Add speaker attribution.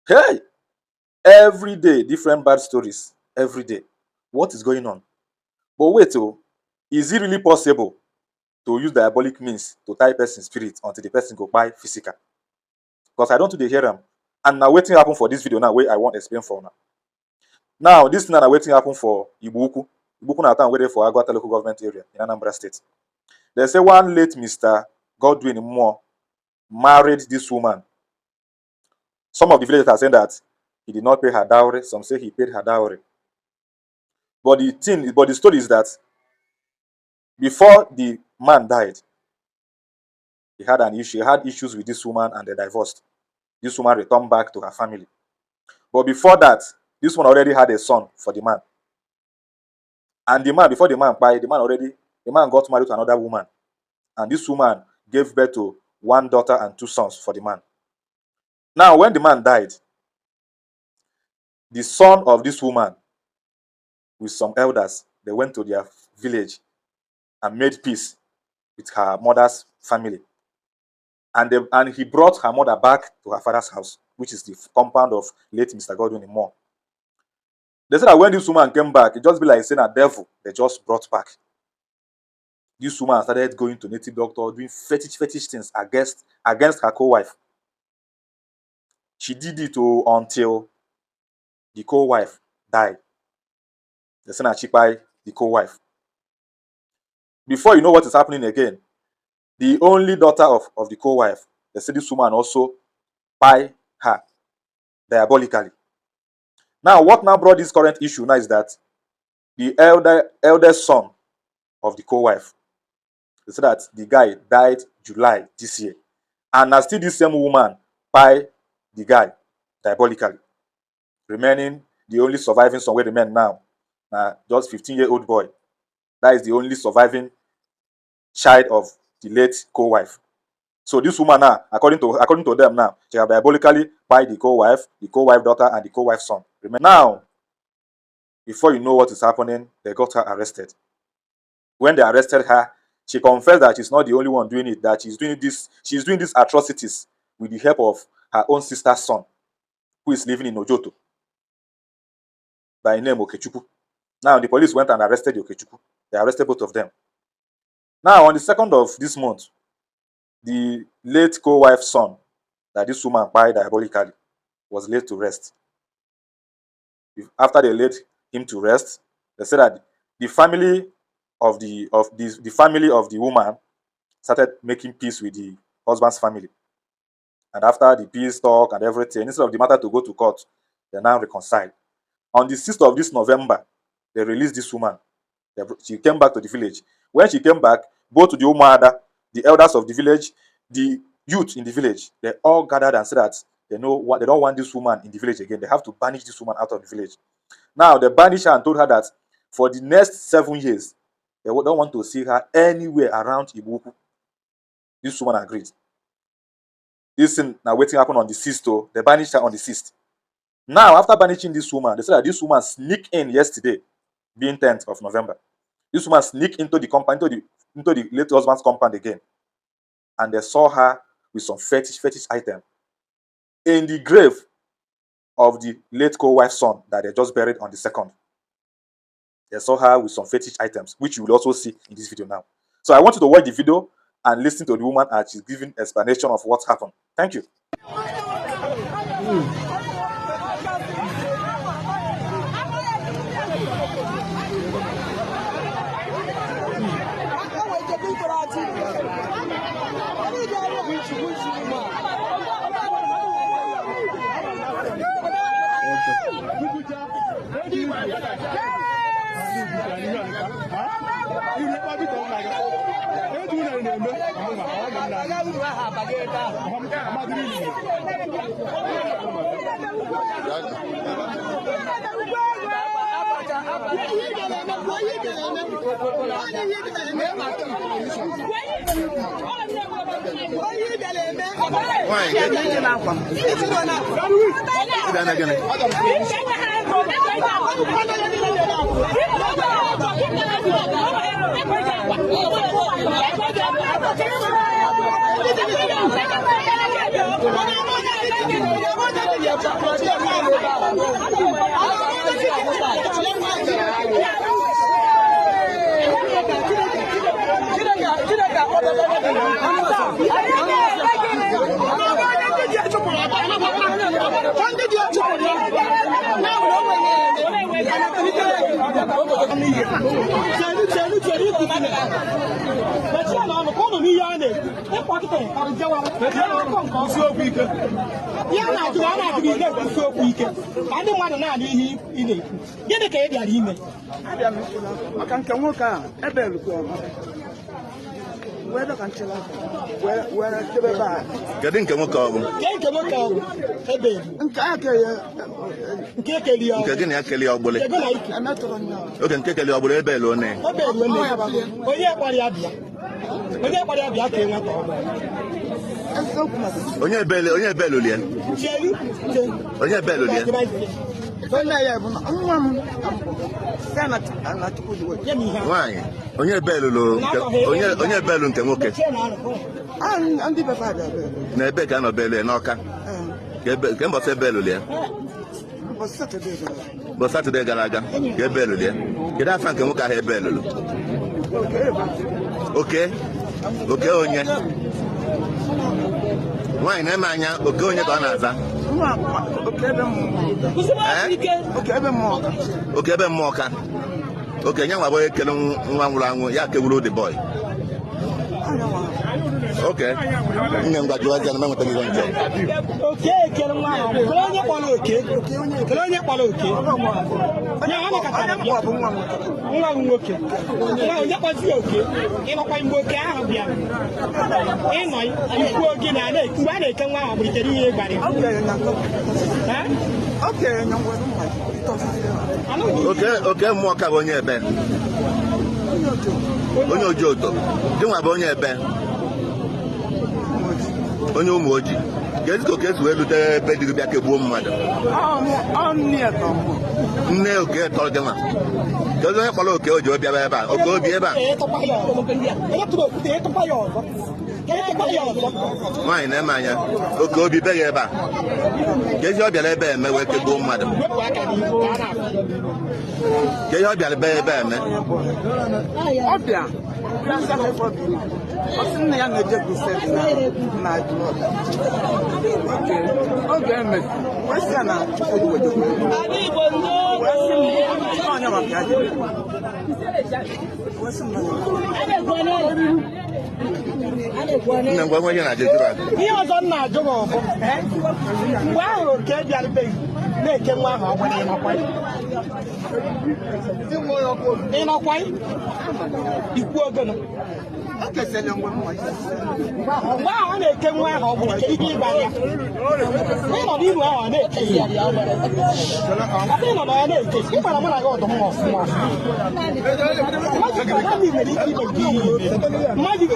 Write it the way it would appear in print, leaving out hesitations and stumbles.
Speaker 1: Hey, every day different bad stories. Every day, what is going on? But wait, oh, is it really possible to use diabolic means to tie person spirit until the person go buy physical? Because I don't do the hear them. And now waiting happen for this video now where I want to explain for now. Now this now waiting happen for Igbo Ukwu. Igbo Ukwu na town waiting for Agwata local government area in Anambra state. They say one late Mr. Godwin Moore married this woman. Some of the villagers are saying that he did not pay her dowry. Some say he paid her dowry. But the story is that before the man died, he had an issue. He had issues with this woman and they divorced. This woman returned back to her family. But before that, this one already had a son for the man. And the man, before the man died, the man got married to another woman. And this woman gave birth to one daughter and two sons for the man. Now, when the man died, the son of this woman, with some elders, they went to their village and made peace with her mother's family. And he brought her mother back to her father's house, which is the compound of late Mr. Godwin Moore. They said that when this woman came back, it just be like saying a devil they just brought back. This woman started going to native doctor, doing fetish things against her co-wife. She did it until the co-wife died. They said that she by the co-wife. Before you know what is happening again, the only daughter of the co-wife, they said this woman also by her diabolically. Now, what now brought this current issue now is that the eldest son of the co-wife, they said that the guy died July this year. And now still this same woman by the guy diabolically, remaining the only surviving son where the man now, just 15-year-old boy. That is the only surviving child of the late co-wife. So this woman now, according to them now, she have diabolically by the co-wife daughter, and the co-wife son. Now, before you know what is happening, they got her arrested. When they arrested her, she confessed that she's not the only one doing it, that she's doing these atrocities with the help of her own sister's son, who is living in Ojoto, by name Okechukwu. Now the police went and arrested Okechukwu. They arrested both of them. Now on the 2nd of this month, the late co-wife's son, that this woman died diabolically, was laid to rest. After they laid him to rest, they said that the family of the woman started making peace with the husband's family. And after the peace talk and everything, instead of the matter to go to court, they now reconciled. On the 6th of this November, they released this woman. She came back to the village. When she came back, both to the Umuada, the elders of the village, the youth in the village, they all gathered and said that they don't want this woman in the village again. They have to banish this woman out of the village. Now, they banished her and told her that for the next 7 years, they don't want to see her anywhere around Igbo Ukwu. This woman agreed. This thing now waiting happen on the 6th. They banished her on the 6th. Now, after banishing this woman, they said that this woman sneaked in yesterday, being 10th of November. This woman sneaked into the compound, into the late husband's compound again. And they saw her with some fetish item in the grave of the late co-wife's son that they just buried on the 2nd. They saw her with some fetish items, which you will also see in this video now. So I want you to watch the video and listen to the woman as she's giving explanation of what happened. Thank you.
Speaker 2: Saturday garaga ke belu le ke da fan ke mu ka he belu okay onye why na manya onye ka na aza ebe mmụọ ka nya nwa bo ekele nwa nwụrụ anwụ ya kewuru the boy okay nye ngwa jwa jana ma mutagi gonje ekele nwa onye kpọrọ nya ha ka ta nwa nwoke onye kpọzi oke ịnọkwa mgbe oke ahụ bịa ịnọ ikwu oge na na-ekwu a na-eke nwa ahụ bụritere ihe gbara oke mmụọ ka bụ onye ebe onye ojoto dị nwa bụ onye ebe onye Umuoji ga-eziko ka esi wee lute ebe dịrị bịa kegbuo mmadụ nne oke tọrọ gị nwa ka onye kpọrọ oke o ji obi ebe a oke obi ebe a nwaanyị na-eme anya oke obi beghị ebe a ka ezi ọ bịara ebe eme wee kegbuo mmadụ ka ihe ọ bịara ebe eme
Speaker 3: nne ya na-eje crusade na oge eme kwesịa na
Speaker 2: nne ngwa nwe ihe na-ajụjụrụ adị
Speaker 4: ihe ọzọ nna ajụ m ọbụ mgbe ahụrụ oke bịarụbeghị na-eke nwa ahụ ọgbara ịnọkwa ikwu ogono mgbe ahụ ọ na-eke nwa ahụ ọ bụ ike ịgba ya ịnọ n'iru ahụ ọ na-eke ya ebe ịnọ na ya na-eke ịgbara mụ na gị ọdụ mma ọfụma mmadụ nwere ike ime nke ihe mmadụ